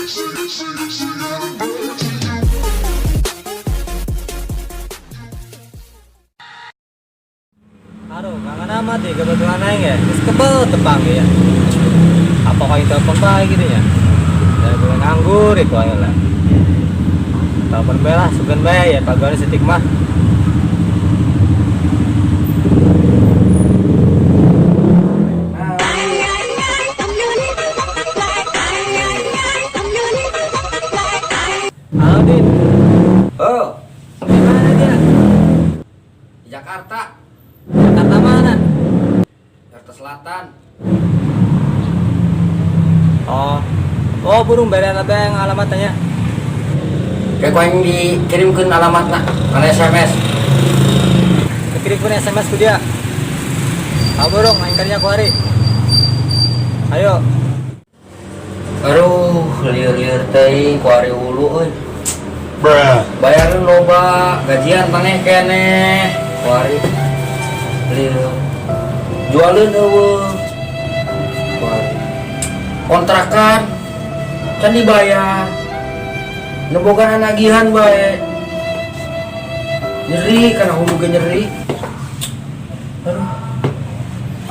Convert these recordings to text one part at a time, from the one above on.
Aduh, kangen amat ya kebetulan aing ya. Terus kebel tepang ya. Apa kau telepon baik gitu ya? Dari gue nganggur itu aja lah. Telepon bae lah, sugan bae ya, pagawai setik mah. Halo Din, Oh, di mana dia? di Jakarta, Jakarta mana? Jakarta Selatan. Oh, oh burung beda yang alamatnya. Kayak kau yang dikirimkan alamatna, karena SMS. Dikirim pun SMS ku dia. Ah burung, main kerja ku hari. Ayo. Aduh, lieur-lieur teuing ku ari hulu euy. Bayaran loba, gajian taneh keneh. Ku ari lieur. Jualeun euweuh. Ku ari. Kontrakan can dibayar. Nu boga nagihan bae. Nyeri kana hulu ge nyeri. Aduh.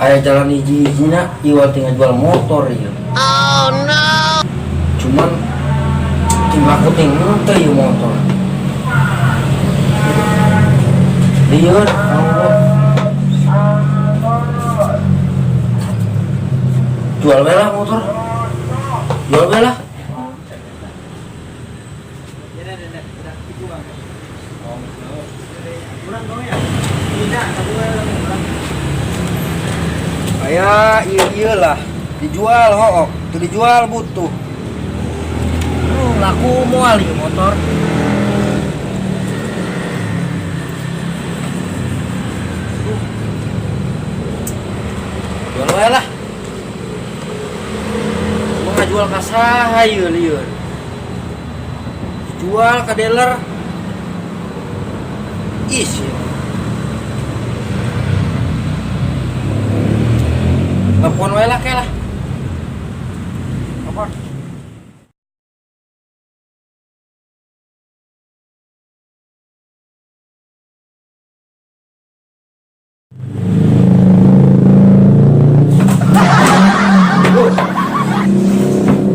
Aya jalan hiji-hijina iwal tinggal jual motor ieu. Oh no. Cuman ting laku ting henteu ieu motor. Lieur Allah. Jual we lah motor. Jual we lah. Aya ieu ieu lah dijual hook, teu dijual butuh. Laku moal ieu motor. Jual wae lah. Mau ngajual ka saha ieu lieur. Dijual ka dealer. Is. Telepon wae lah ke lah. Telepon.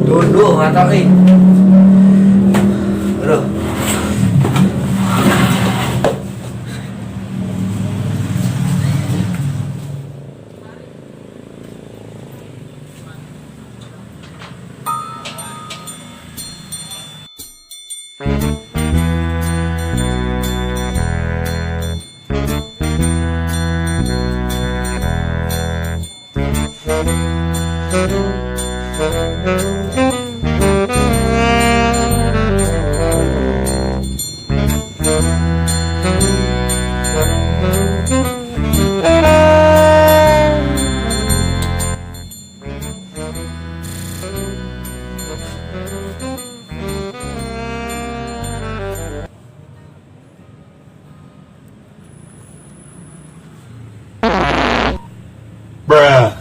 Tunduh atau euy. Aduh. Bruh.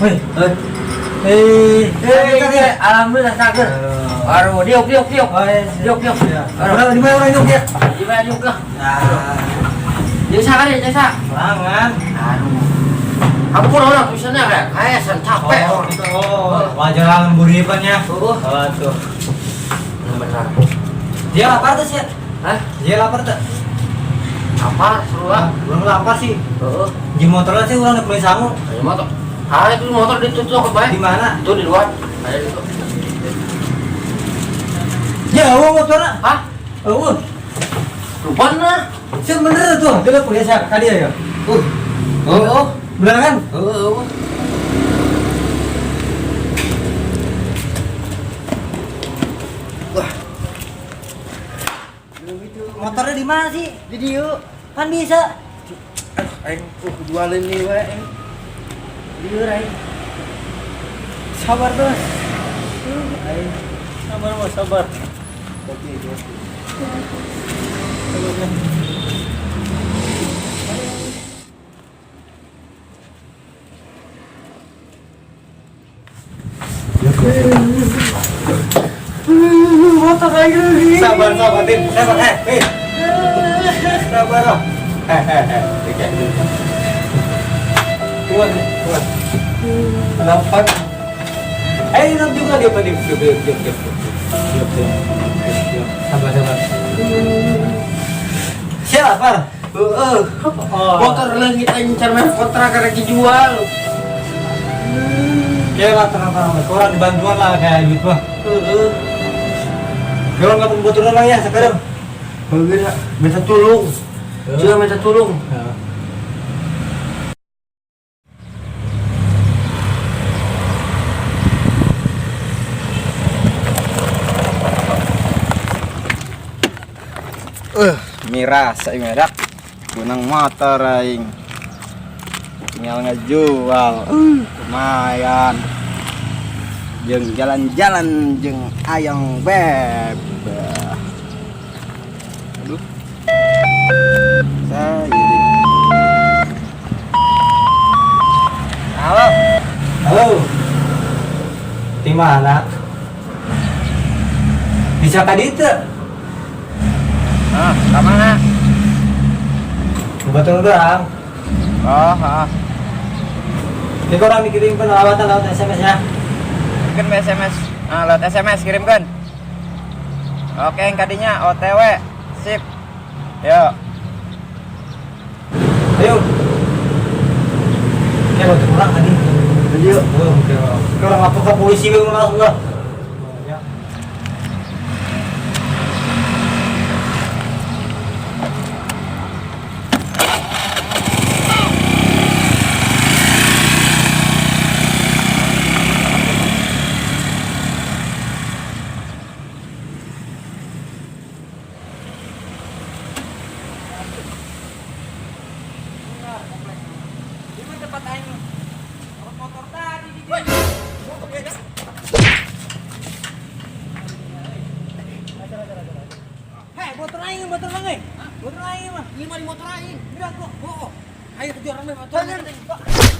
Woi, Eh, eh, eh, alhamdulillah sager. Aduh, diuk diuk diuk. Oh, iya, Diuk diuk. Iya. Aduh, Orang di mana orang diuk ya? di mana diuk lah? Ah, Jasa kali, jasa. serangan. Aduh. Ampun orang tulisannya kayak kayak sen capek. Oh, gitu. Oh, wajar lah lemburipannya. Oh. Oh, tuh. Benar. Dia lapar tuh sih. Hah? Dia lapar tuh. Apa seru lah? Belum lapar sih. Heeh. Di motornya sih orang udah beli sangu. Ayo motor. Ah, itu motor ditutup ke Di mana? Itu di luar. Ada itu. Jauh motornya. Hah? Oh, Lupa nah. sih bener tuh. Dia udah kuliah siapa kali ya? Uh. Oh, oh. Bener kan? Oh, oh. Wah. Motornya di mana sih? Di dieu. Kan bisa. Aing jualin nih wae aing. Lieur aing. Sabar terus. Aing. Sabar, bos, sabar. Oke, oke. Sabar. Motor aing lagi. Sabar, sabar, Tin. Sabar, eh, eh. Sabar, oh. Eh, eh, eh. Oke. Kuat, kuat. Nampak. Eh, hidup juga dia, Pak. Diam, diam, diam, diam, diam. Diam, diam. Diam. Sabar, sabar. Siapa, lapar? Heeh. Oh. Motor leungit aing can main kontrak karena dijual. Ya lah, tenang, tenang. Kurang dibantuan lah kayak gitu. Heeh. Kalau nggak pembutuhan lah ya sekarang. Bagus, minta tolong. Juga minta tolong. Ya. Miras aing medak. Gunang motor aing. Tinggal ngejual. Lumayan. Jeung jalan-jalan jeung ayang beb. Aduh. Saya ini. Halo. Halo. Di mana? Bisa tadi itu? Ah, ka mana? Betul doang. Oh, ah. Ini orang dikirim perawatan lewat SMS ya. Kirimkan SMS. Ah, lewat SMS kirimkan. Oke, yang kadinya OTW. Sip. Yuk. Ayo. Ya bantu orang tadi. Yuk. Oh, oke. Kalau lapor ke polisi gue langsung lah. Ya. Hei, motor aing, motor aing. Motor aing mah. Lima di motor aing. Bilang kok. Oh, ayo kejar rame motor.